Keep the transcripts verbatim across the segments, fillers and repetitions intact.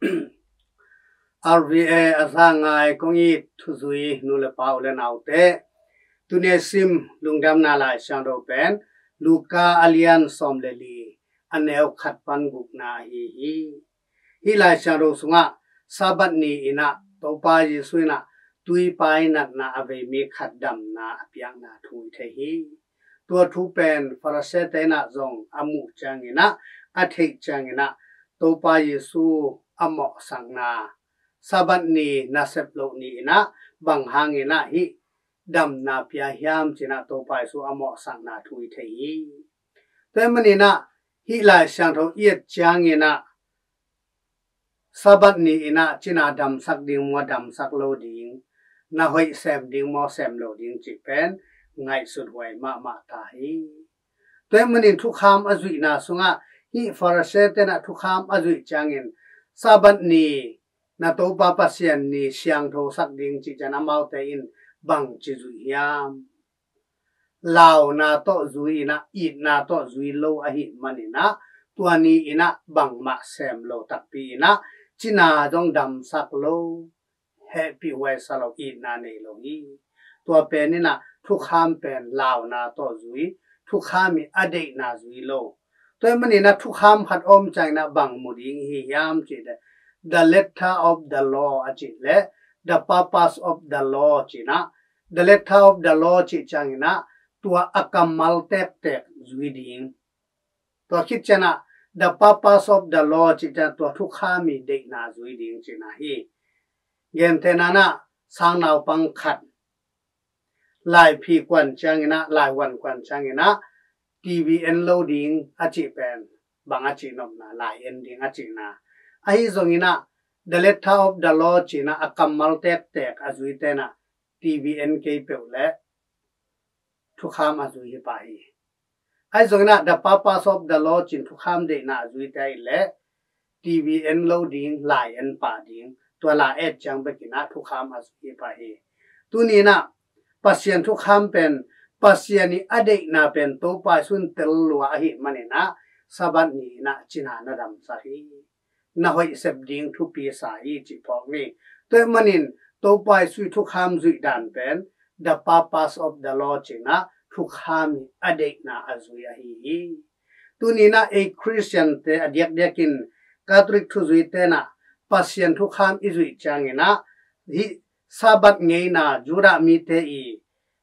R V A a za ngai kong it thuzui nu le pa u le naute, tuni a sim lungdamna Lai Siangtho pen Luka a lian sawm le li, a neu khat pan gukna ahi hi. Hih Lai Siangtho sungah Sabbath ni inah Topa Jesu inah tuipai natna a vei mi khat damna a piakna thu i thei hi. Tua thu pen Pharisee-te inah zong a muh cianginah, a theih cianginah, Topa Jesu a mawhsakna, Sabbath ni nasep loh ni inah bang hanginah hih damna pia hiam cinah Topa Jesu a mawhsakna thu i thei hi. Tua ahih maninah hih Lai Siangtho i et cianginah Sabbath ni inah cina damsak ding maw, damsak lo ding, na hoih sem ding maw, sem lo ding cih pen ngaihsut huai mahmah ta hi. Tua ahih manin thukham a zuihna sungah hih Pharisee-te inah thukham a zuih ciangin Sabbath ni na Topa Pasian ni siangthosak ding cih ciang amaute in bangci zuih hiam? Launa tawh zui inah, itna tawh zui lo ahih maninah tua ni inah bangmah sem lo takpi inah cina zong damsak lo, hehpih huaisa lo, itna nei lo hi. Tua pen inah thukham pen launa tawh zui, thukham i a deihna zui lo. Tua ahih maninah thukham khat om cianginah bang mu ding hi hiam cih leh, the letter of the law a cih leh the purpose of the law cinah, the letter of the law cih cianginah tua a kammal tektek zui ding. Tua khit cianah the purpose of the law cih cianah tua thukham i deihna zui ding cihna hi. Gentehna inah sangnaupang khat laiphikuan cianginah, laihuankuan cianginah T V en lo ding a cih pen bang a cihnopna, lai en ding a cihna. Ahi zonginah the letter of the law cinah a kammal tektek a zuite inah T V en kei peuh leh thukham a zui hi pah hi. Ahi zonginah the purpose of the law cin thukham deihna a zuite ahih leh T V en lo ding, lai en pah ding, tua lai et ciang bekinah thukham a zui hi pah hi. Tuni inah Pasian thukham pen, Pasian i a deihna pen Topa Jesu in tel lua ahih maninah Sabbath ni inah cina na damsak hi. Na hoih sep ding thupi sa hi cih phawk ni. Tua ahih manin Topa Jesu i thukham zuih dan pen the purpose of the law cinah thukham i a deihna a zui ahi hi. Tuni inah ei Khristiante a diakdiakin Catholic thuzuite inah Pasian thukham i zuih cianginah hih Sabbath ngeina Judah mite i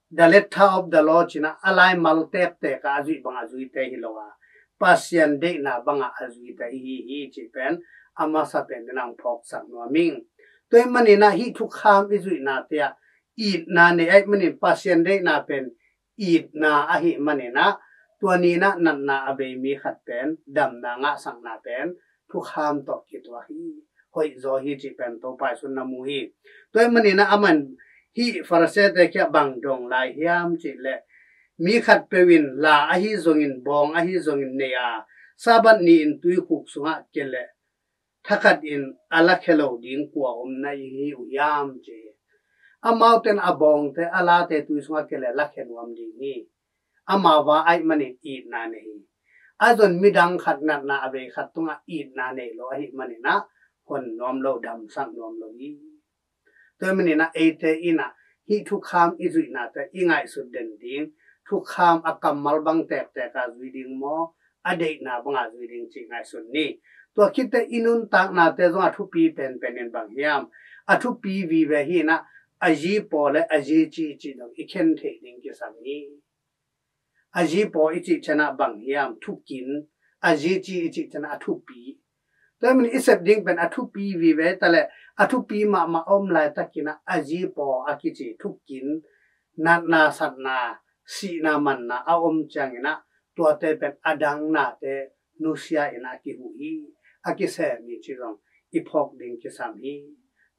the letter of the law cinah a laimal tektek a zuih bangah zuite hi lo a, Pasian deihna bangah a zuite i hi hi cih pen a masa pen inah phawksak nuam ing. Tua ahih maninah hih thukham i zuihnate ah itna nei ahih manin Pasian deihna pen itna ahih maninah tua ni inah natna a vei mi khat pen damna ngahsakna pen thukham tawh kituak hi, hoihzaw hi cih pen Topa Jesu in na mu hi. Tua ahih maninah aman hih Pharisee-te kiang bang dong lai hiam cih leh, mi khatpeuh in la ahi zongin, bawng ahi zongin nei a, Sabbath ni in tuikhuk sungah kia leh thakhat in a lakhia lo ding kua om na hi uh hiam ci hi. Amaute in a bawngte, a late tui sungah kia leh lakhia nuam ding hi. Amau a ahih manin itna nei hi. A zon midang khat natna a vei khat tungah itna nei lo ahih maninah hon nuam lo, damsak nuam lo hi. Tua ahih maninah eite inah hih thukham i zuihnate i ngaihsut den ding, thukham a kammal bang tektek a zui ding maw, a deihna banga zui ding cih ngaihsun ni. Tua khit teh i nuntaknate zong a thupi penpen in bang hiam? A thupi vive hi inah a zi paw le a zi ci cih dong i khen theih ding kisam hi. A zi paw i cih ciangah bang hiam? Thukin. A zi ci i cih ciangah a thupi. Tua ahih manin i sep ding pen a thupi vive ta leh a thupi mahmah a om laitakin ah a zi paw a kici thukin, natna satna, sihna manna a om ciangin ah tuate pen a dang nate nusia in ah a kihuh hi, a kisem hi cih zong i phawk ding kisam hi.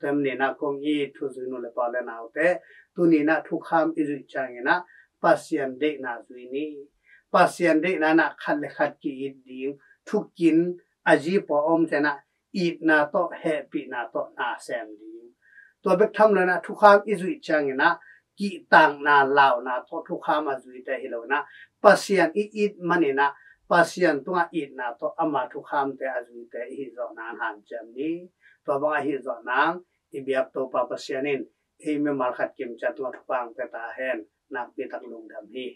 Tua ahih manin ah kong it thuzui nu le pa u le naute, tuni in ah thukham i zuih ciangin ah Pasian deihna zui ni. Pasian deihna in ah khat le khat ki-it ding, thukin, a zi paw a om ciangin ah itna tawh, hehpihna tawh na sem ding. Tua bek tham lo in ah thukham i zuih ciangin ah kihtakna, launa tawh thukham a zuite hi lo in ah Pasian i it manin ah Pasian tungah itna tawh ama thukhamte a zuite i hih zawh nang hanciam ni. Tua bang a hih zawh nang i biak Topa Pasian in ei mimal khat kimciat tungah thupha hong pia ta hen. Nakpi tak lungdam hi.